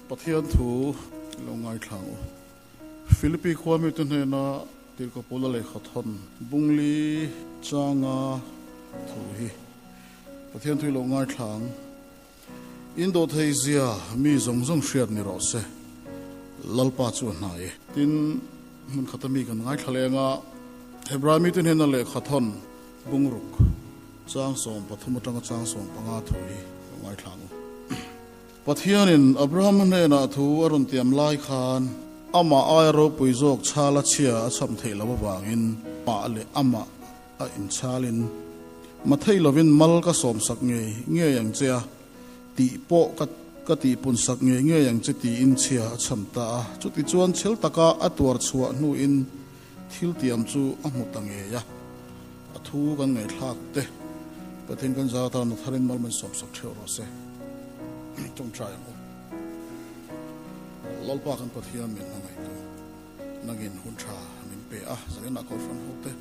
Pathian thu lo ngaithla ang u. Philippi khua mite hnena Tirhkoh Paula lehkha thawn Bungli changa thu hi Pathian thu i lo ngaithla ang. In dawhthei zia mi zawng zawng hriat ni rawh se, Lalpa chu a hnai e. Tin, hmun khata mi kan ngaithla leng a, Hebrai mite hnena lehkha thawn Bungruk chang 13 atanga chang 15 thu hi lo ngaithla ang u. Pathianin Abraham hnenah thu a rawn tiam lai khan amah aia ropui zawk chhala chhia a chham theih loh avangin amah leh amah a inchalin Mathei lovin mal ka sawmsak ngei ngei ang che a tih pawh ka ka tihpunsak ngei ngei ang che tiin chhia a chham ta a. Chutichuan chhel taka a tuar chhuah hnuin thil tiam chu a hmu ta ngei a, a thu kan ngaihthlak te Pathian kan zar atan a tharin mal min sawmsak theuh rawh se. Tawngtai ang u. Lalpa kan Pathian min hmangaih tu nangin hun tha min pe a, zaninah Kohhran ho te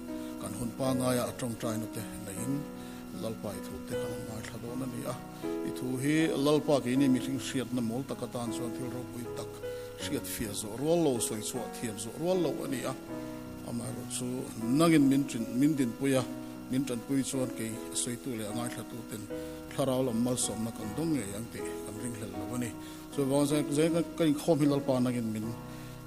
kan hun pangaia a tawngtaina te neiin Lalpa i thu te kan han ngaithla dawn a ni a. I thu hi Lalpa keini mihring hriatna mawl tak atan chuan thil ropui tak hriat fiah zawh rual lo, sawi chhuah thiam zawh rual lo a ni a. Amaherawh chu nangin min ṭin, min dinpui a, min ṭanpui chuan kei a sawitu leh a ngaithlatu ten thlarau lam malsawmna kan dawng ngei ang tih kan ringhlel lo a ni. Chuvang chuan zeng ka inkhawm hi Lalpa nangin min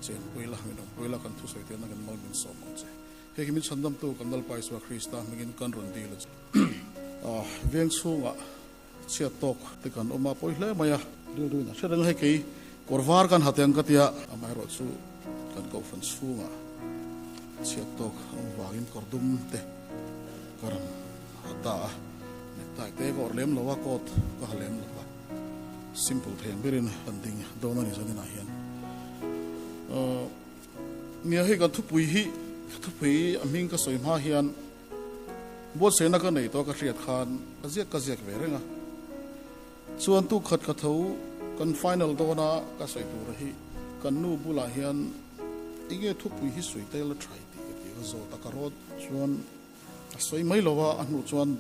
chenpui la, min awmpui la, kan thusawi te nangin mal min sawm ang che. Hei hi min chhandamtu kan Lalpa Isua Krista hmingin kan rawn dil a che. Veng chhungah chhiat tawk te kan awm a, pawi hle mai a. Rilru in a hre reng a, hei kei kawr var kan ha teng ka tia, amaherawh chu kan kohhran chhungah chhiat tawk a awm vangin kawr dum te ka rawn ha ta a, necktie te ka awrh lem lo a, coat ka ha lem lo va, simple thei ang berin kan ding dawn a ni zaninah hian. Nia hei kan thupui hi thupui a hming ka sawi hma hian buatsaihna ka nei tawh ka hriat khan ka ziak ka ziak ve reng a. Chuan tu khat ka tho kan final dawn a ka sawi tur hi kan nu bulah hian enge thupui hi sawi tel a tha tih ka ti ka zawt a ka rawt chuan a sawi mai lo a a hnuh chuan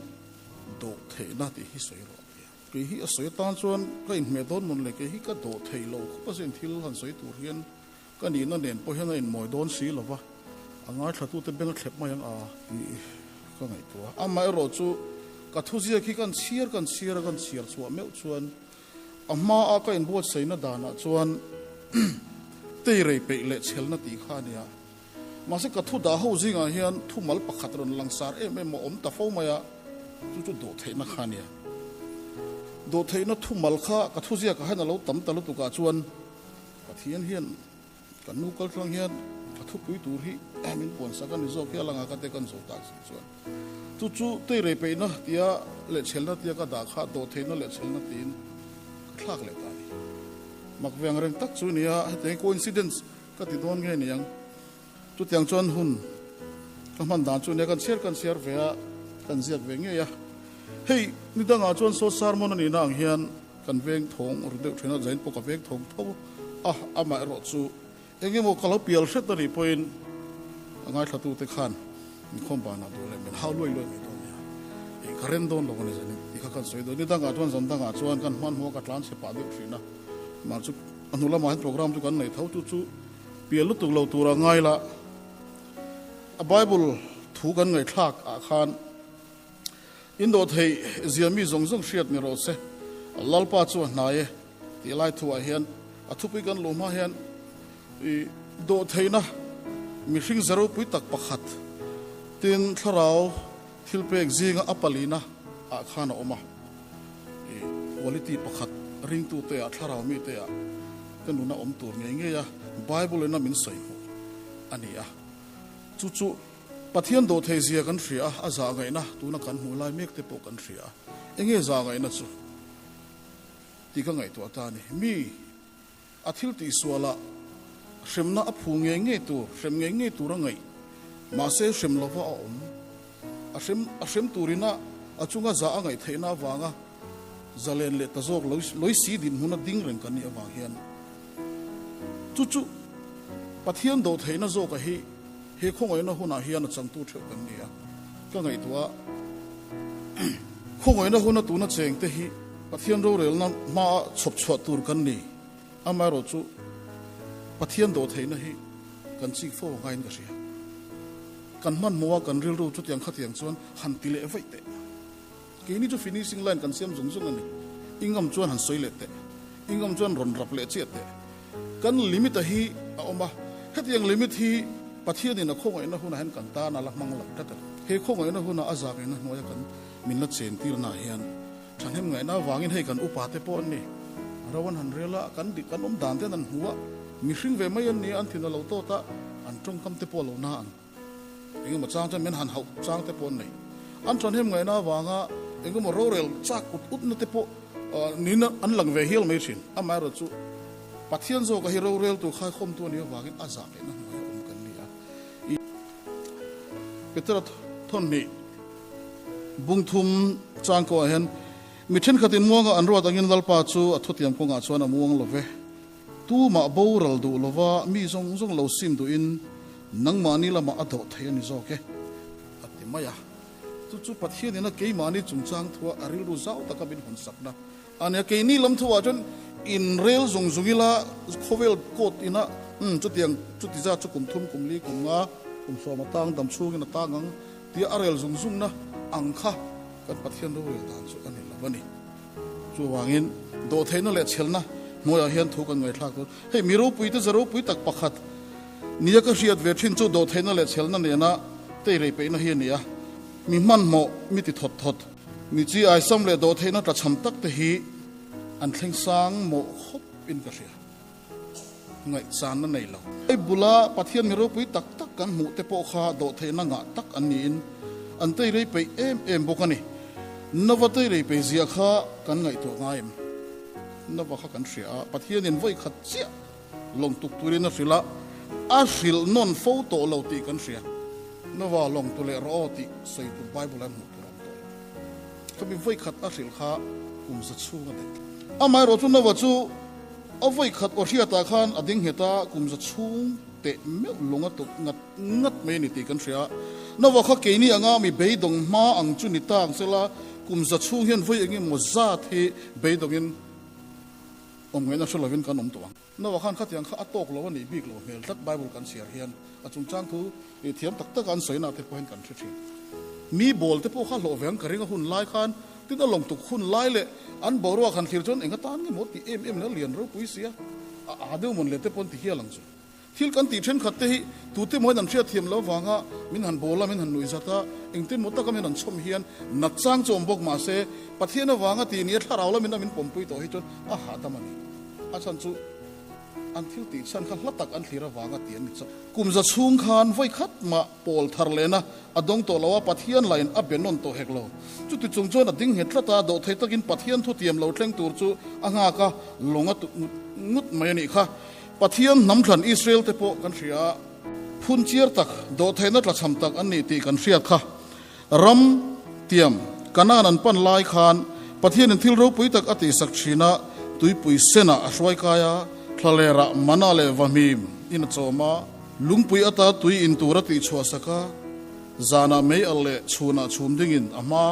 dawh theihna tih hi sawi rawh a ti a. Kei hi a sawi atan chuan ka inhmeh dawn mawn le kei hi ka dawh theih lo khawp a sin thil han sawi tur hian Ka nihna nen pawh hian a inmawi dawn si lo va, a ngaithlatute beng a thlep mai ang a tih ka ngaihtuah a. Amaherawh chu ka thuziak hi kan chhiar kan chhiar a, kan chhiar chhuah meuh chuan a hmaa ka inbuatsaihna danah chuan teirei peih leh chhelna tih kha a ni a. Mahse ka thu dah ho zingah hian thumal pakhat rawn langsar em em a awm ta fo mai a, chu chu dawhtheihna kha a ni a. Dawhtheihna thumal kha ka thuziakah hian a lo tam ta lutukah chuan Pathian hian kan nu kaltlang hian ka thupui tur hi min puan sak a ni zawk hial anga ka te kan zawh tak si chuan chu chu teirei peihna tia leh chhelna tia ka dah kha dawhtheihna leh chhelna tiin ka thlak leh ta a ni. Mak ve ang reng tak chu nia hetiang coincidence ka ti dawn nge niang. Chutiang chuan hun ka hman dan chu nia kan chhiar kan chhiar ve a kan ziak ve ngei a. Hei ni dangah chuan saw sermon a nihna ang hian Kan veng thawng ru deuh thin a, zain pawh ka veng thawng tho a, amaherawh chu eng emaw ka lo pial hret a nih pawhin a ngaithlatute khan inkhawm banah duh leh min hau luai luai mai dawn nia, ih ka rem dawn lo a ni zanin tih kha kan sawi dawn. Ni dangah chuan zan dangah chuan kan hmanhmawh ka tlan chhe pah deuh thin a, mah chu a hnu lamah hian program chu kan nei tho chu chu pial lutuk lo tura ngai la a Bible thu kan ngaihthlak ah khan In dawh theih zia mi zawng zawng hriat ni rawh se, Lalpa chu a hnai e tih lai thuah hian a thupui kan luh hma hian i dawh theihna mihring ze ropui tak pakhat tin thlarau thilpek zinga a palina ah khan a awm a. I quality pakhat ringtute ah thlarau mite ah ka nuna awm tur ngei ngei a Bible in a min sawi hmuh a ni a. Chu chu Pathian dawhthei zia kan hria a, a zah ngaihna tuna kan hmuh lai mek te pawh kan hria a. Enge zah ngaihna chu tih ka ngaihtuah ta a ni. Mi a thil tihsualah hremna a phu ngei ngei tur, hrem ngei ngei tur a ngaih, mahse hrem lova a awm. A hrem a hrem turina a chunga zah a ngaih theihna avanga zalen leh ta zawk loi si dinhmun a ding reng kan nih avang hian chu chu Pathian dawhtheihna zawka hi He khawngaihna hunah hian a changtu theuh kan ni a, ka ngaihtuah a, khawngaihna huna tuna chengte hi Pathian rorelna hmaa chhawp chhuah tur kan ni. Amaherawhchu Pathian dawhtheihna hi kan chik fo angaiin ka hria. Kan hmanhmawh a kan rilru chutiang khatiang chuan han ti leh vaih teh. Keini chu finishing line kan siam zung zung a ni. I ngam chuan han sawi leh teh. I ngam chuan rawn rap leh chiah teh. Kan limit a hi a awm a. Hetiang limit hi Pathianin a khawngaihna hunah hian kan tan a la hmang lo tlat a ni. He khawngaihna huna a zakinna hnuaia kan min la chentirnaah hian thahnem ngaihna avangin hei kan upa te pawh an ni. Ro an han rel a, kan dik an awm dan ten an hmu a, mihring ve mai an ni a, an thin a lo tawt a, an tawngkam te pawh a lo na ang. Engemaw chang chuan min han hauh chang te pawh an nei. An thahnem ngaihna avanga engemaw rorel chak ut utna te pawh niin an lang ve hial mai thin. Amaherawhchu Pathian zawka hi roreltu khaikhawmtu a nih avangin a zah lehna hnuaia awm kan ni a. I Petera thawnhnih bungthum chang kawngah hian mi thenkhatin muanga an ruat angin Lalpa chu a thutiam kawngah chuan a muang lo ve. Tumah boral duh lova mi zawng zawng lo sim duhin nangmahni lamah a dawh thei a ni zawk e, a ti mai a. Chu chu Pathianin a keimahni chungchang thua a rilru zau taka min hawn sakna a nia. Keini lam thuah chuan inrel zung zung ila khawvel court ina umm chutiang chuti zat chu kum thum kum li kum nga kum sawm a tang dam chhungin a tang ang tia a rel zung zungna ang kha kan Pathian rorel dan chu a ni lo a ni. Chuvangin, dawhtheihna leh chhelna hnuaiah hian thu kan ngaihthlak dawn. Hei, mi ropuite za ropui tak pakhat nia ka hriat ve thin chu dawhtheihna leh chhelna nena teirei peihna hi a ni a. Mi hmanhmawh, mi ti thawt thawt, mi chi aisam leh dawhtheihna tlachham tak te hi an thleng sang mawh khawp in ka hria. Ngaihchanna nei lo. Hei bula Pathian mi ropui tak tak kan hmuh te pawh kha dawhtheihna ngah tak an niin an teirei peih em em bawk a ni. Nova teirei peih zia kha kan ngaihtuah ngai em? Nova kha kan hria a, Pathianin vawi khat chiah lawng tuk turin a hrilh a, a hrilh nawn fo tawh lo tih kan hria. Nova lawng tu leh rawh aw tih sawi tur Bible ah hmuh tur a awm tawh lo. Khami vawi khat a hrilh kha kum za chhung a daih. Amaherawhchu Nova chu A vawi khat aw hriatah khan a ding nghet a, kum za chhung teh meuh lung a tuk ngat ngat mai a ni tih kan hria. Nova kha keini anga mi beidawng hma ang chu ni ta ang sela, kum za chhung hian vawi eng emaw zat hi beidawngin awm ngaihna hre lovin kan awm tawh ang. Nova khan khatiang kha a tawk lo a nih bik lo hmel tlat Bible kan chhiar hian a chungchang thu thiam tak taka an sawina te pawh hian kan hre thin. Mi bawl te pawh kha hlawh ve ang ka ring a hun lai khan Tin a lawng tuk hun lai leh an boruak han thlir chuan eng atan nge maw tih em em leh a lian ropui sia, a aa deuh mawn leh te pawh an ti hial ang chu. Thil kan tih thenkhat te hi tute maw hian an hriatthiam lo avanga min han bawl a, min han nuih zat a, engtin maw taka min han chhawm hian nat chang chu awm bawk mahse Pathian avanga tih nia thlarau lamin a min pawmpui tawh hi chuan a hahdam a ni. A chhan chu. An thil tih chhan kha hla tak an thlir avanga tih an ni chauh. Kum za chhung khan vawi khat mah pawl thar lehna a dawng tawh lo a, Pathian lain a be nawn tawh hek lo. Chuti chung chuan a ding nghet tlat a, dawhthei takin Pathian thutiam lo thleng tur chu a nghak a, lawng a tuk ngut ngut mai a nih kha. Pathian hnam thlan Israel te pawh kan hria a, phun chiar tak, dawhtheihna tlachham tak an ni tih kan hriat kha. Ram tiam Kanaan an pan lai khan Pathianin thil ropui tak a tihsak thin a, tuipui senah a hruai kai a, thlalerah mana leh vahmim in a chawm a, lungpui ata tui in tur a tihchhuah sak a, zanah mei alh leh chhunah chhum dingin a hma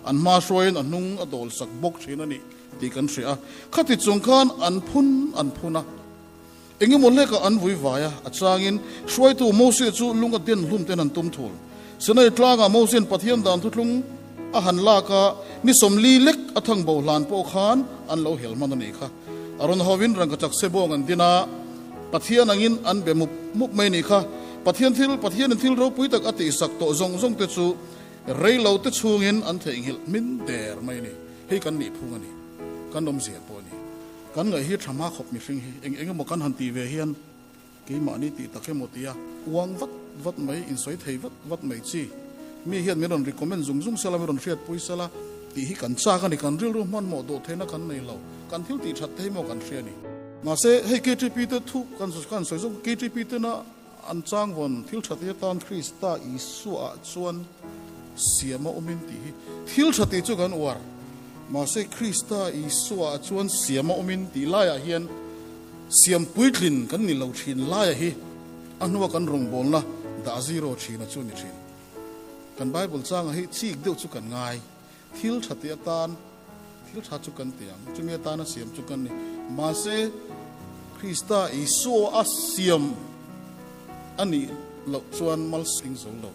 an hma hruaiin a hnung a dawl sak bawk thin a ni tih kan hria a, khati chung khan an phun an phun a. Engemaw hlekah an vui vai a, a changin hruaitu Moses chu lung a den hlum ten an tum thul. Sinai tlangah Moses-in Pathian dan thuthlung a han lak a, ni 40 lek a thang bo hlan pawh khan an lo hel hman a nih kha. A rawn hovin rangkachak sebawng an din a, Pathian angin an be mup mup mai a nih kha. Pathian thil, Pathianin thil ropui tak a tihsak tawh zawng zawng te chu rei lo te chhungin an theihnghilh hmin der mai a ni. Hei kan nihphung a ni. Kan awmzia pawh a ni. Kan ngaih hi tha hma khawp mihring hi eng eng emaw kan han tih ve hian keimahni tih tak emaw tia uang vat vat mai, insawi thei vat vat mai chi mi hian min rawn recommend zung zung sela, min rawn hriatpui sela tih hi kan chak a ni, kan rilru hmanhmawh dawh theihna kan nei lo, kan thil tih that te hi maw kan hria a ni. Mahse hei KTP te thu kan kan sawi zawk KTP tena an chang vawn thil tha tih atan Krista Isua ah chuan siam a awmin tih hi thil tha tih chu kan uar. Mahse Krista Isua ah chuan siam a awmin tih laiah hian siam puitlin kan ni lo thin laia hi a hnua kan rawngbawlna dah zero thina chu a ni thin. Kan Bible changa hi chik deuh chu kan ngai. Thil tha tih atan thil tha chu kan ti ang, chumi atana siam chu kan ni. Mahse. Krista Isua a siam a nih loh chuan mal sing zo lo.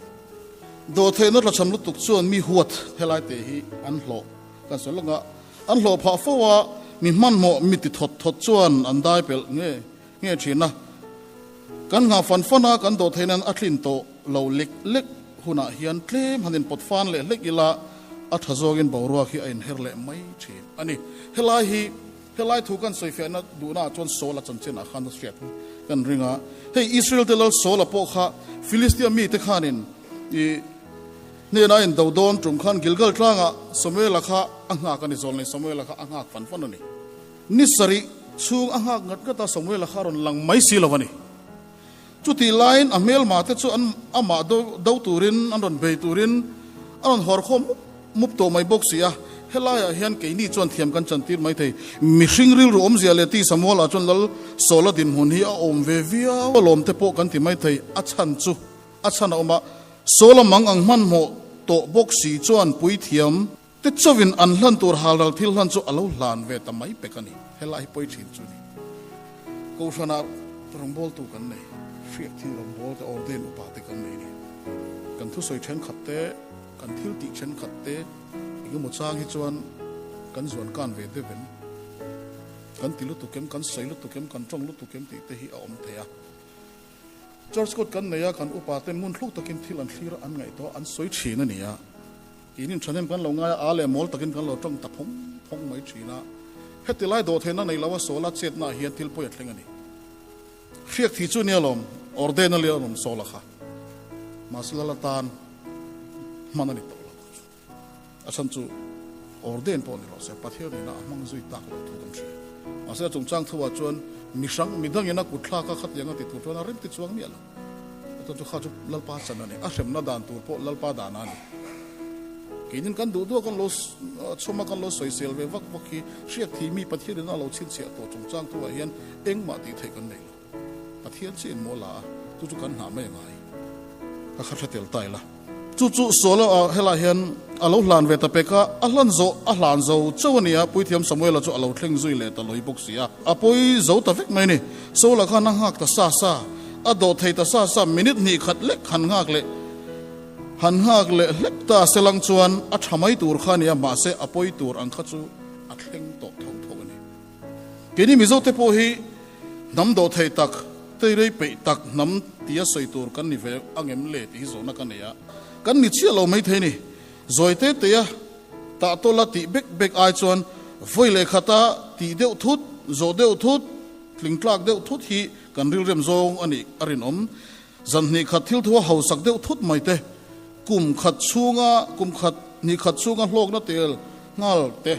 Dawhtheihna tlachham lutuk chuan mi huat helai te hi an hlawh kan sawi lawk a, an hlawh phah fo a, mi hmanhmawh mi ti thawt thawt chuan an dai pelh nge nge thin a. Kan nghah fan fan a, kan dawhtheihnain a tlin tawh lo lek lek hunah hian tlem han inpawt fan leh hlek ila a tha zawngin boruak hi a inher leh mai thin a ni. Helai hi Helai thu kan sawifiahna duhnaah chuan Saul-a chanchinah khan a hriat kan ring a. Hei Israel te lal Saul-a pawh kha Filistia mite khanin i hnena in do dawn tum khan Gilgal tlangah Samuela kha a nghak a ni, zawlnei Samuela kha a nghak fan fan a ni. Ni sarih chhung a nghak ngat ngat a, Samuela kha a rawn lang mai si lo a ni. Chutih laiin a hmelma te chu an amah do do turin an rawn bei turin a rawn hawr khawm mup mup tawh mai bawk si a. Helaiah hian keini chuan thiam kan chantir mai thei. Mihring rilru awmzia leh tisa mualah chuan Lal Sawla dinhmun hi a awm ve viau alawm te pawh kan ti mai thei. A chhan chu a chhan a awm a, Sawla mang ang hmanhmawh tawh bawk si chuan puithiam te chauhin an hlan tur halral thil hlan chu a lo hlan ve ta mai pek a ni. Helai hi pawi thin chu ni. Kohhranah rawngbawltu kan nei, hriak thil rawngbawlte, ordain upa te kan nei ni. Kan thusawi thenkhat te, kan thil tih thenkhat te, engemaw chang hi chuan kan zuan kan ve deuh em, kan ti lutuk em, kan sawi lutuk em, kan tawng lutuk em tih te hi a awm thei a. Church Court kan nei a, kan upa ten ngun thluk takin thil an thlir a, an ngaihtuah a, an sawi thin a ni a. Inin thahnem kan lo ngai a, a leh mawl takin kan lo tawng ta phawng phawng mai thin a. Heti lai dawhtheihna nei lo a Sawla chetna ah hian thil pawi a thleng a ni. Hriak thi chu nia lawm, Orden a lia lawm Sawla kha. Mahse lal atan hman a ni tawh lo. A chhan chu Orden pawh ni rawh se, Pathian ina a hmang zui tak loh thu kan hria. Mahse a chungchang thu ah chuan mihrang midangin a kutthlak a khatiang a ti tur chuan a rem ti chuang miah lo. Chuan chu kha chu Lalpa chan a ni. A hremna dan tur pawh Lalpa dan a ni. Keinin kan duh duh a kan lo chhawm a, kan lo sawisel ve vak vak hi hriat thih mi Pathianin a lo chhinchhiah tawh chungchang thuah hian engmah tih theih kan nei lo. Pathian chiah in maw la a, chu chu kan nghah mai a ngai. Ka kha hre tel ta ila. Chu chu Saul-a helaiah hian a lo hlan ve ta pek a, a hlan zawh a hlan zo chauh a ni a, Puithiam Samuela chu a lo thleng zui leh ta lawi bawk si a. A pawi zo ta vek mai a ni. Saul-a khan a nghak ta sa sa, a dawh thei ta sa sa, minute hnih khat lek han nghak leh han nghak leh hlek ta selang chuan a tha mai tur kha a ni a, mahse a pawi tur ang kha chu a thleng tawh tho tho a ni. Keini Mizote pawh hi hnam dawh thei tak, teirei peih tak hnam tia sawi tur kan ni ve angem le tih hi zawhna ka nei a. Kan ni chiah lo maithei ni. Zawi te teia tah tawla tih bek bek ai chuan vawi leh khata tih deuh thut, zawh deuh thut, tling tlak deuh thut hi kan rilrem zawng a nih a rinawm. Zan hnih khat thil thu a hausak deuh thut mai te, kum khat chhunga kum khat hnih khat chhunga hlawkna tel nghal te,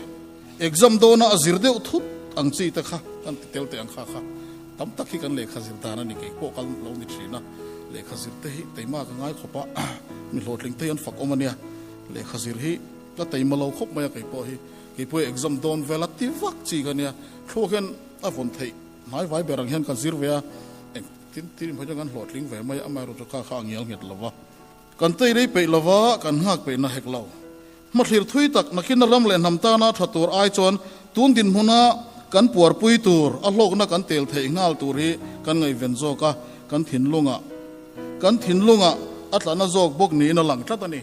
exam dawna a zir deuh thut ang chi te kha kan ti tel teh ang kha kha tam tak hi kan lehkha zir dan a ni kei pawh kal lo ni thin a, lehkha zir te hi teima ka ngai khawp a, mi hlawhtling te hi an fak awm a nia, lehkha zir hi ka teima lo khawp mai a kei pawh hi, kei pawh hi exam dawn vel a ti vak chi ka nia, thluak hian a vawn theih hnai vai ber ang hian ka zir ve a, eng. Tin, tin hmai chuan kan hlawhtling ve mai a, amaherawhchu kha kha a ngial nghet lo va, kan teirei peih lo va, kan nghak peihna hek lo. Hmathlir thui tak nakin a ram leh hnam tana tha tur ai chuan tun dinhmuna kan puarpui tur, a hlawkna kan tel theih nghal tur hi kan ngaihven zawk a, kan thinlungah kan thinlungah a tlana zawk bawk niin a lang tlat a ni.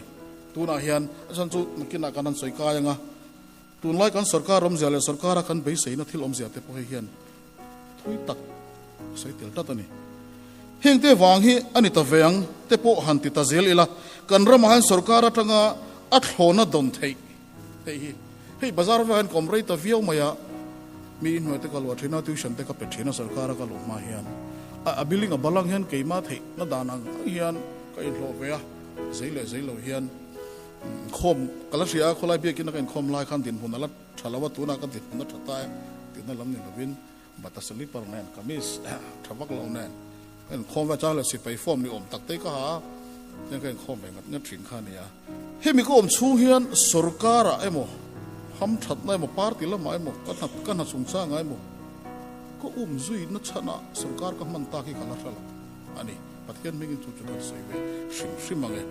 Tunah hian a chhan chu nakinah kan han sawi kai ang a, tunlai kan sorkar awmzia leh sorkara kan beiseina thil awmzia te pawh hei hian Thui tak sawi tel tlat a ni. Heng te vang hi a ni ta ve ang te pawh han ti ta zel ila, kan ramah hian sorkar atanga a thlawna dawn theih hei hi. Hei bazar vek hian ka awm rei ta viau mai a, mi inhnuai te ka luah thin a, tuition te ka pe thin a sorkar a ka luh hma hian. A building a balang hian keimah theihna dan ang ang hian ka inhlawh ve a, zei leh zei lo hian khawm ka la hria a, khawlai biakin a ka inkhawm lai khan dinhmun a la Tha lo a tunah ka dinhmun a tha ta e tihna lam ni lovin bata slipper nen kamis tha vak lo nen ka inkhawm ve chang leh sipai form ni awm tak te ka ha a tiang ka inkhawm ve ngat ngat thin kha a ni a. Hemi ka awm chhung hian sorkar ah emaw ham thatna emaw party lamah emaw ka hna ka hna chungchangah emaw ka um zui na chhanah sorkar ka hman tak hi ka la hre lo a ni. Pathian hmingin chu chu kan sawi ve hrim hrim ang e.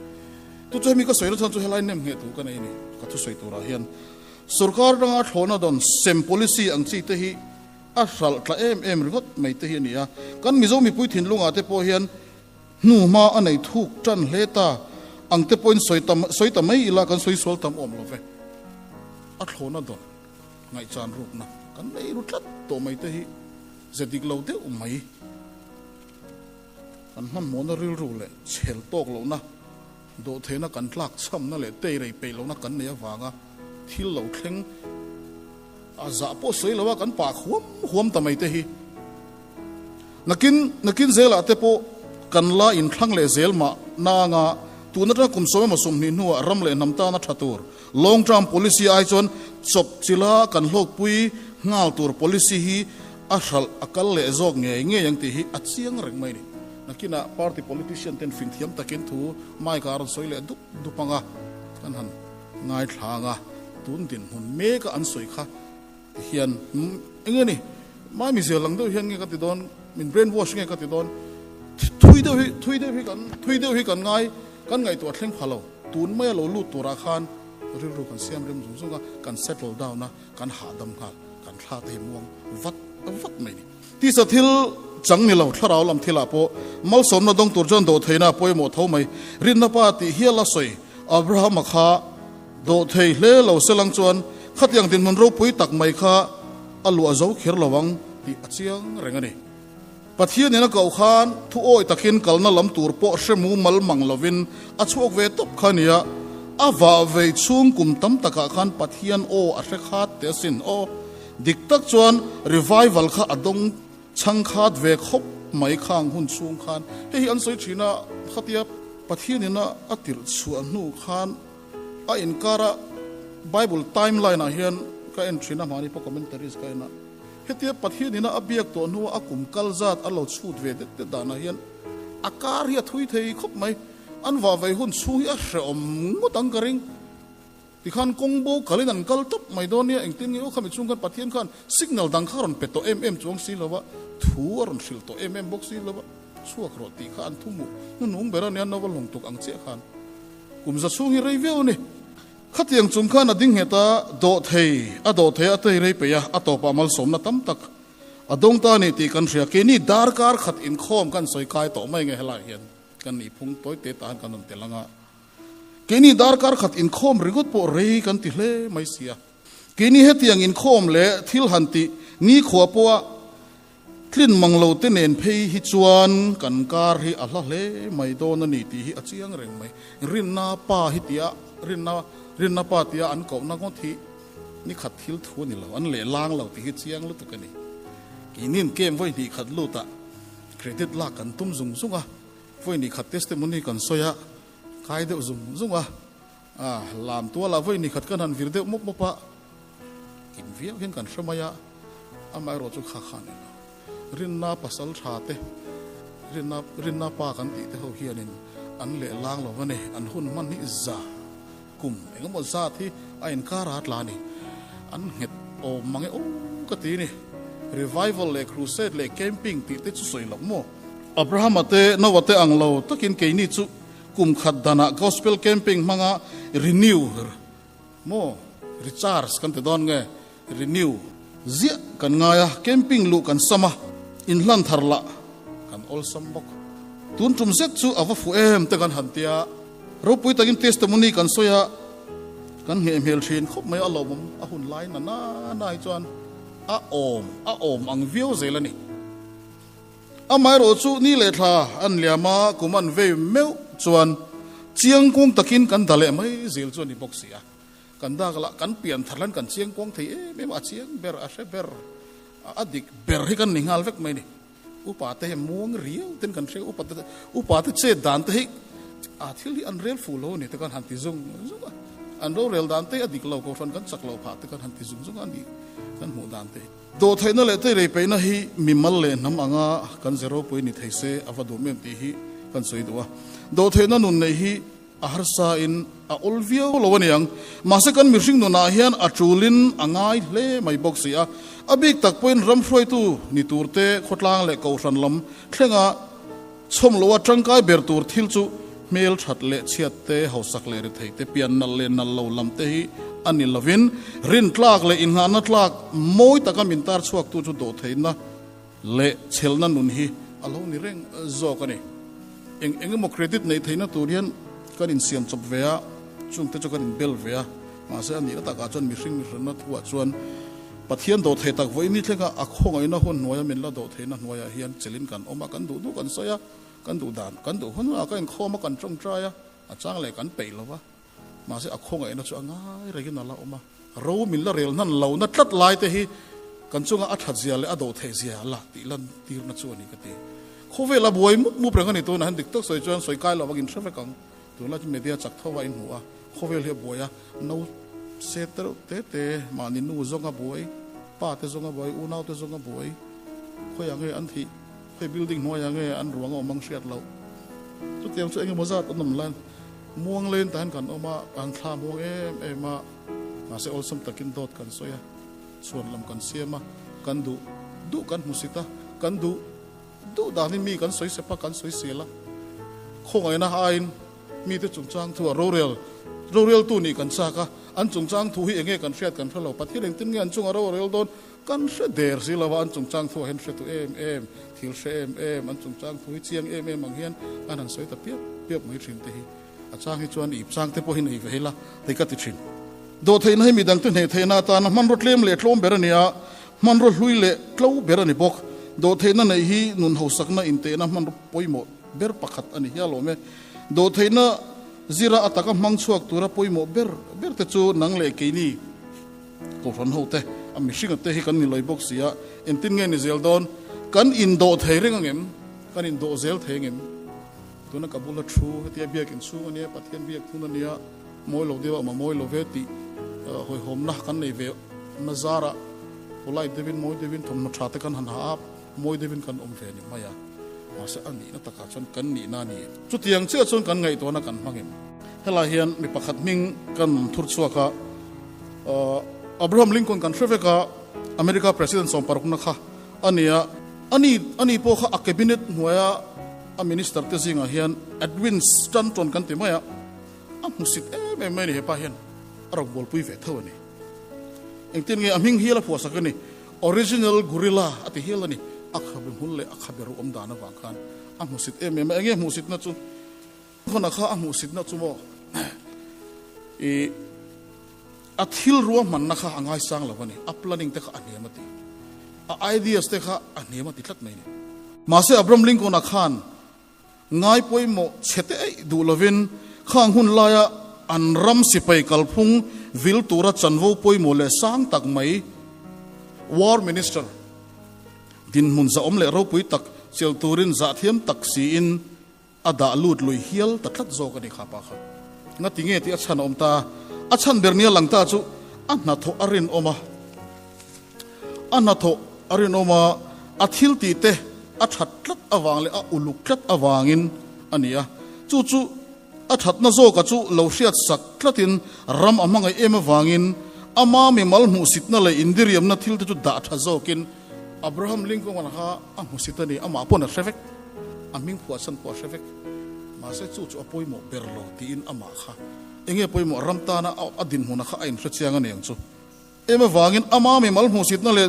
Chu chu hemi ka sawi na chhan chu helai nem ngheh tur ka nei a ni ka thusawi turah hian. Sorkar ranga thlawhna dawn sem policy ang chi te hi a hralh tla em em ringawt mai te hi a ni a. Kan Mizo mipui thinlungah te pawh hian hnuhma a nei thuk tan hle ta ang te pawhin sawi tam sawi ta mai ila kan sawi sual tam awm lo ve. A thlawna dawn ngaihchan rukna kan nei ru tlat tawh mai te hi ze dik lo deuh mai. Kan hmanhmawhna rilru leh chhel tawk lohna, dawhtheihna kan tlak chhamna leh teirei peih lohna kan nei avanga thil lo thleng a zah pawh sawi lo a kan pah huam huam ta mai te hi. Nakin nakin zelah te pawh kan la inthlang leh zel mah nanga tun atanga kum sawm emaw 20 hnuah ram leh hnam tana tha tur long term policy ai chuan chawp chila kan hlawkpui nghal tur policy hi a hralh a kal leh zawk ngei ngei ang tih hi a chiang reng mai a ni. Nakinah party politician ten fing thiam takin thu mic ah a rawn sawi leh dup dup ang a, kan han ngaithla ang a, tun dinhmun meka an sawi kha ti hian eng nge ni, mai mi zel ang deuh hian nge ka ti dawn, min brain wash nge ka ti dawn, thui deuh hi thui deuh hi kan thui deuh hi kan ngai kan ngaihtuah thleng pha lo, tun maia lo lut turah khan rilru kan siam rem zung zung a, kan settle down a. Kan hahdam nghal, kan thla te hi muang vat vat mai ni. Tisa thil chang ni lo, thlarau lam thilah pawh malsawmna dawng tur chuan dawhtheihna a pawimawh tho mai. Rinna pa tih hial a sawi, Abrahama kha dawhthei hle lo se lang chuan khatiang dinhmun ropui tak mai kha a luah zo kher lo ang tih a chiang reng a ni. Pathianin a koh khan thu awi takin kalna lam tur pawh hre mumal mang lovin a chhuak ve tawp kha nia. A vah vei chhung kum tam takah khan Pathian aw a hre khat teh asin aw. Dik tak chuan revival kha a dawng chhang khat ve khawp mai khang hun chhung khan. Hei hi an sawi thin a, khatia Pathianin a tirh chhuah hnu khan a inkara Bible timeline ah hian ka en thin a, mahni pawh commentaries ka en a. Hetia Pathian ina a biak tawh hnua a kum kal zat a lo chhut ve det det danah hian a kar hi a thui thei khawp mai. An vah vei hun chhung hi a hrehawm ngawt ang ka ring. Tikhan kawng bo kalin an kal tawp mai dawn nia, engtin nge aw khami chung khan Pathian khan signal dang kha a rawn pe tawh em em chuang si lo va, thu a rawn hrilh tawh em em bawk si lo va, chhuak rawh tih kha an thu hmuh hnuhnung ber a nia, Nova lawng tuk ang chiah khan kum za chhung hi rei viau a ni. Khatiang chung khan a ding nghet a, dawhthei a dawhthei a tei rei peih a, a tawpah malsawmna tam tak a dawng ta a ni tih kan hria. Keini darkar khat inkhawm kan sawi kai tawh mai nge helaiah hian kan nih phung tawi te tan kan rawn tel ang a. Keini darkar khat inkhawm ringawt pawh rei kan ti hle mai si a. Keini hetiang inkhawm leh thil han tih nikhua pawha Tlin mang lo te nen phei hi chuan kan kar hi a hla hle mai dawn a ni tih hi a chiang reng mai. Rinna pa hi tia rinna rinna pa tia an kohna ngawt hi ni khat thil thu a ni lo, an leh lang lo tih hi chiang lutuk a ni. Keinin camp vawi hnih khat lutah credit lak kan tum zung zung a, vawi hnih khat testimony kan sawi a, kai deuh zung zung a, a lam tualah vawi hnih khat kan han vir deuh mawp mawp a, Kim viau hian kan hre mai a, amaherawh chu kha kha a ni lo. Rinna pasal tha te, rinna rinna pa kan tih te ho hianin an leh lang lo a ni. An hun hman hi za kum eng emaw zat hi a inkar a tla a ni. An nghet awm mang e aw ka ti ni. Revival leh crusade leh camping tih te chu sawi loh maw? Abrahama te Noah te ang lo takin keini chu kum khat danah gospel camping hmanga renew Maw? Recharge kan ti dawn nge? Renew ziah kan ngai a, camping luh kan sam a, inhlan thar lah kan awlsam bawk. Tun tum zet chu a va fuh em te kan han tia, ropui takin testimony kan sawi a, kan ngheh hmel thin khawp mai a lawmawm a hun lai na na na hi chuan a awm a awm ang viau zel a ni. Amaherawh chu ni leh thla an liam a, kum an vei meuh chuan chiang kuang takin kan da leh mai zel chu a ni bawk si a. Kan dak lah kan pian thar hlan kan chiang kuang thei em em a, a chiang ber, a hre ber, a dik ber hi kan ni nghal vek mai a ni. Upa te hi muang riau ten kan hria, upa te upa te chet dan te hi a thil hi an rel fuh lo a ni te kan han ti zung zung a, an rorel dan te hi a dik lo, kohhran kan chak lo phah te kan han ti zung zung a ni kan hmuh dan te hi. Dawhtheihna leh teirei peihna hi mimal leh hnam anga kan ze ropui ni thei se a va duh em tih hi kan sawi duh a. Dawhtheihna nun neih hi a harsa in a awl viau lo a niang. Mahse kan mihring nunah hian a tulin a ngai hle mai bawk si a. A bik tak pawhin ram hruaitu ni turte khawtlang leh kohhran lam thlenga chhawm loa tangkai ber tur thil chu Hmel that leh chhiat te, hausak leh rethei te, pian nalh leh nalh lo lam te hi a ni lovin, rintlak leh inngahna tlak mawi taka min tar chhuaktu chu dawhtheihna leh chhelna nun hi a lo ni reng zawk a ni. Eng eng emaw credit neih theihna tur hian kan insiam chawp ve a, chungte chu kan inbel ve a, mahse a nihna takah chuan mihring mihranna thuah chuan Pathian dawhthei tak vawiin ni thlenga a khawngaihna hun hnuaia min la dawhtheihna hnuaiah hian chelin kan awm a, kan duh duh kan sawi a, kan duh dan kan duh hun hunah ka inkhawm a, kan tawngtai a, a chang leh kan peih lo va, mahse a khawngaihna chu a ngai rengin a la awm a, ro min la rel hnan lohna tlat lai te hi kan chunga a that zia leh a dawhtheih zia la tih lan tirna chu a ni ka ti. Khawvel a buai mup mup reng a ni tunah hian dik tak sawi chuan sawi kai lo vangin hre vek ang. Tunlai chu media chak tho a inhmu a, khawvel hi a buai a, no se te reuh te te, mahni nu zawng a buai, pa te zawng a buai, unau te zawng a buai, khawiah nge an thih, khawi building hnuaiah nge an ruang a awm ang hriat loh. Chutiang chu engemaw zat an awm lai, muang len tah hian kan awm a, kan thla muang em em a, mahse awlsam takin dawt kan sawi a, chhuan lam kan siam a, kan duh duh kan hmu sit a, kan duh. Duh danin mi kan sawi sep a, kan sawi sel a. Khawngaihna aiin mite chungchang thu a rorel, roreltu nih kan chak a, an chungchang thu hi enge kan hriat kan hre lo. Pathian engtin nge an chunga ro a rel dawn kan hre der si lo a, an chungchang thu ah hian hretu em em, thil hre em em, an chungchang thu hi chiang em em ang hian an han sawi ta piap piap mai thin te hi. A chang hi chuan ip chang te pawh hi nei ve ila hei ka ti thin. Dawhtheihna hi midangte hneh theihna atana hmanraw tlem leh tlawm ber a ni a, hmanraw hlui leh tlo ber a ni bawk. Dawhtheihna neih hi nun hausakna intehna hmanraw pawimawh ber pakhat a ni hial awm e. Dawhtheihna zira a taka hmang chhuak tura pawimawh ber ber te chu nang leh keini Kohhran ho te, a mihringa te hi kan ni lawih bawk si a, engtin nge ni zel dawn? Kan indawh thei reng angem? Kan indawh zel thei angem? Tuna ka bula thu hetia biakin chhung a nia, Pathian biak thun a nia, mawi lo deuh a awm a mawi lo ve tih hawihhawmna kan nei ve na zarah polite deuhin mawi deuhin thawmhnaw tha te kan han ha a, mawi deuhin kan awm ve ni mai a. Mahse a nihna takah chuan kan nihna a ni. Chutiang chiah chuan kan ngaihtuahna kan hmang em? Helai hian mi pakhat hming kan thur chhuak a, Abraham Lincoln kan hre vek a, America President sawmparukna kha a ni a, ani ani pawh kha a cabinet hnuaia A minister te zingah hian Edwin Stanton kan ti mai a, a hmusit em em mai a ni hepa hian a rawn bualpui ve tho a ni. Engtin nge a hming hial a phuahsak a ni, Original Gorilla a ti hial a ni, a khabe hmul leh a khabe ruh awm dan avang khan a hmusit em em a, enge hmuhsitna chu Khawna kha a hmuhsitna chu maw i a thil ruahmanna kha a ngaisang lo a ni, a planning te kha a hniam a ti, a ideas te kha a hniam a ti tlat mai a ni. Mahse Abraham Lincoln-a khan ngai pawimawh chhe te eih duh lovin khang hun laia an ram sipai kalphung vil tura chanvo pawimawh leh sang tak mai War Minister dinhmun zahawm leh ropui tak chelh turin zahthiam tak siin A dah lut lui hial ta tlat zawk a ni kha pa kha. Ngati nge tih a chhan a awm ta. A chhan ber nia lang ta chu a hnathawh a rinawm a, a hnathawh a rinawm a, a thil tih te a that tlat avang leh a uluk tlat avangin a ni a. Chu chu a thatna zawka chu lo hriat sak tlatin ram a hmangaih em avangin ama mimal hmuhsitna leh indiriamna thil te chu dah tha zawkin Abraham Lincoln kha a hmusit a ni, amah pawn a hre vek. A hming phuah chhan pawh a hre vek. Mahse chu chu a pawimawh ber lo tiin amah kha enge pawimawh ram tana a dinhmunah kha a inhre chiang a ni ang chu. Em avangin ama mimal hmuhsitna leh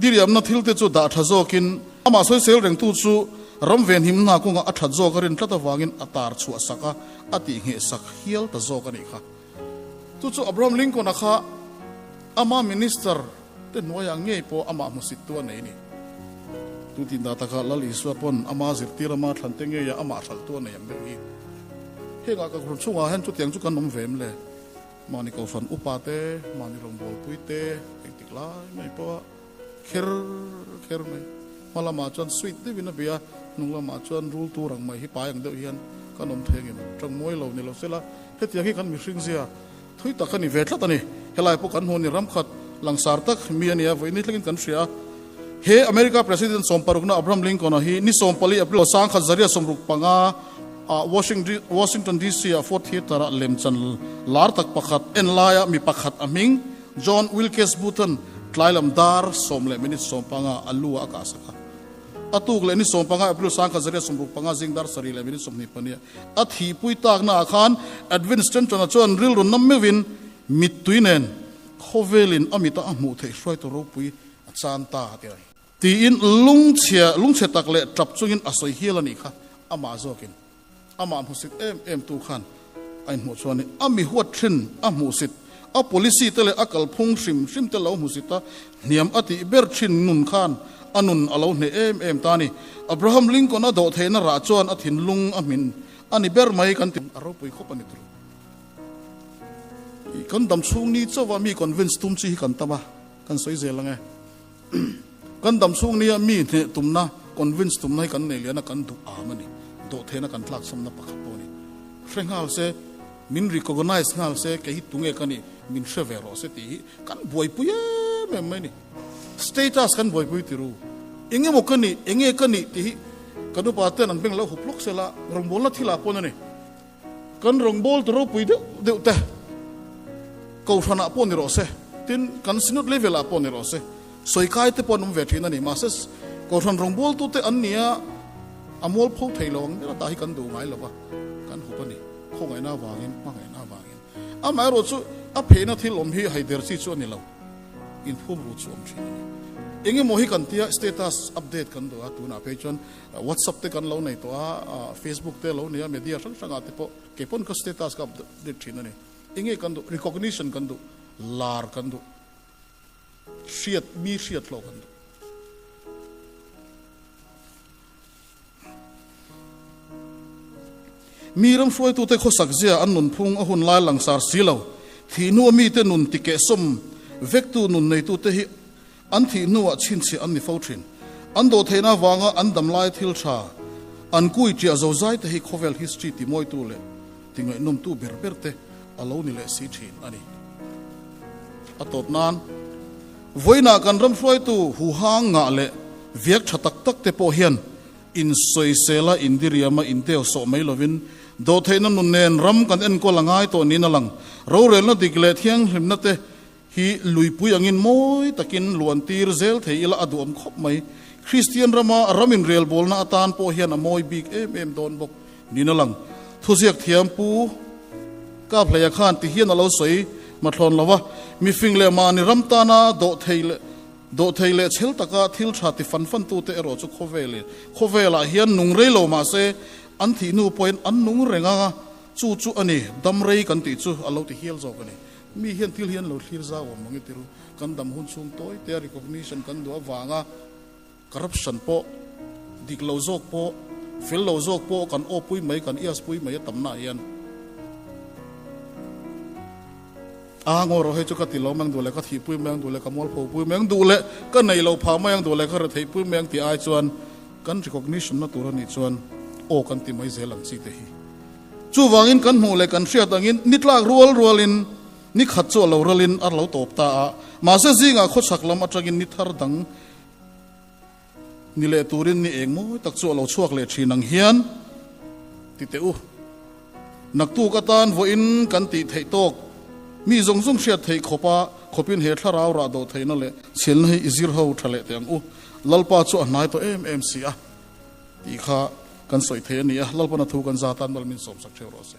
diriamna thil te chu dah tha zawkin amah sawisel rengtu chu ram venhimna kawngah a that zawk a rin tlat avangin a tar chhuah sak a, a tihngheh sak hial ta zawk a nih kha. Chu chu Abraham Lincoln-a kha ama minister te hnuaiah ngei pawh amah hmusittu a nei a ni. Tu tin dah takah Lal Isua pawn ama zirtir ama thlan te ngeia amah hralhtu a nei ang deuh hi. Hengah ka hrun chungah hian chutiang chu kan awm ve em le? Mahni kohhran upa te, mahni rawngbawlpui te, engtik lai mai pawha kher kher mai. Hma lamah chuan sweet deuhin a bia, hnung lamah chuan rul tur ang mai hi pai ang deuh hian kan awm thei angem? Tangmawi lo ni lo sela, hetiang hi kan mihring zia Thui tak a ni ve tlat a ni. Helai pawh kan hmu a ni. Ram khat langsar tak mi a ni a, vawiin thlengin kan hria a. He America President sawmparukna Abraham Lincoln-a hi ni 14 April 1965 ah Washington DC ah Ford Theatre-ah lemchan lar tak pakhat en laia mi pakhat a hming John Wilkes Booth-a'n tlailam dar sawm leh minute sawmpanga a lu ah a kah sak a. A tuk leh ni 15 April 1965 zing dar sarih leh minute 22 a thihpui taknaah khan Edwin Stanton-a chuan rilru nam meuhin mittui nen khawvelin a mita a hmuh theih hruaitu ropui a chan ta a ti a ni. Tiin lungchhia lungchhe tak leh tap chungin a sawi hial a nih kha amah zawkin amah hmusit em em tu khan a inhmuh chuan a mi huat thin a hmuhsit a policy te leh a kalphung hrim hrim te lo hmusit a hniam a tih ber thin nun khan a nun a lo hneh em em ta a ni. Abraham Lincoln a dawh theihna rah chuan a thinlung a hmin a ni ber mai kan ti a ropui khawp a ni tur. Kan dam chhung ni chauha mi convince tum chi hi kan tam a, kan sawi zel ang e. Kan dam chhung nia mi hneh tumna, convince tumna hi kan nei lian a, kan duh am a ni. Dawhtheihna kan tlakchhamna pakhat pawh a ni. Hre nghal se, min recognize nghal se, kei hi tunge ka nih, min hre ve rawh se tih hi kan buaipui em em mai a ni. Status kan buaipui ti ru. Eng emaw ka nih, eng nge ka nih tih hi kan upa ten an beng lo hup lawk sela, rawngbawlna thilah pawn a ni. Kan rawngbâwl tu ropui deuh deuh te Kohhranah pawh ni rawh se, tin kan Synod level ah pawh ni rawh se, sawikai te pawh an awm ve thin a ni. Mahse, Kohhran rawngbâwl tute an ni a, a mualpho thei lo ang ber a tah hi kan duh ngai lo va, kan hup a ni. Khawngaihna avangin, hmangaihna avangin. Amaherawh chu a pheina thil awm hi haider chi chu a ni lo. Inphum ru chu awm thin a ni. Engemaw hi kan tia status update kan duh a, tunah phei chuan WhatsApp te kan lo nei tawh a, Facebook te lo nei a, media hrang hrangah te pawh kei pawn ka status ka update thin a ni. Enge kan duh? Recognition kan duh, lar kan duh, hriat, mi hriat hlawh kan duh. Mi ram hruaitute khawsak zia an nunphung a hun lai langsar si lo. Thih hnua mite nun tikehsawm vektu nun neitute hi An thih hnuah chhinchhiah an ni fo thin. An dawh theihna avanga an damlai thil tha, an kui ṭiah zozai te hi khawvel history timawitu leh tingaihnawmtu ber ber te a lo ni leh si thin a ni. A tawp nan, vawiinah kan ram hruaitu huhang ngah leh viak tha tak tak te pawh hian insawisela indiriama inteu sawh mai lovin dawh theihna nun nen ram kan enkawl a ngai tawh niin a lang. Rorelna dik leh thianghlimna te Hi luipui angin mawi takin luan tir zel thei ila a duhawm khawp mai. Kristian rama ram inrelbawlna atan pawh hian a mawi bik em em dawn bawk niin a lang. Thuziak thiam Pu Kaphleia khan ti hian a lo sawi mathlawn lo va, Mifing leh mahni ram tana dawh thei leh dawh thei leh chhel taka thil tha ti fan fantute erawh chu khawvel khawvelah hian nung rei lo mah se an thih hnu pawhin an nung reng anga chu chu a ni, dam rei kan tih chu a lo ti hial zawk a ni. Mi hian thil hi an lo thlir zau awm ang i tiru. Kan dam hun chhung tawi te a recognition kan duh avanga corruption pawh dik lo zawk pawh fel lo zawk pawh kan aw pui mai kan ias pui mai a tamna ah hian a ngaw rawh hei chu ka ti lo mai ang duh leh ka thih pui mai ang duh leh ka mualpho pui mai ang duh leh ka nei lo phah mai ang duh leh ka rethei pui mai ang tih ai chuan kan recognition na tur a nih chuan aw kan ti mai zel ang chi te hi. Chuvangin kan hmuh leh kan hriat angin ni tlak rual rualin ni khat chu a lo ralin a lo tawp ta a, mahse zingah khawchhak lam atangin ni thar dang ni leh turin ni eng mawi tak chu a lo chhuak leh thin ang hian ti teh u. Naktuk atan vawiin kan tih theih tawk mi zawng zawng hriat theih khawpa khawpin he thlarau rah dawh theihna leh chhelna hi i zir ho tha leh teh ang u. Lalpa chu a hnai tawh em em si a tih kha kan sawi thei a ni a, Lalpana thu kan za tan mal min sawmsak theuh rawh se.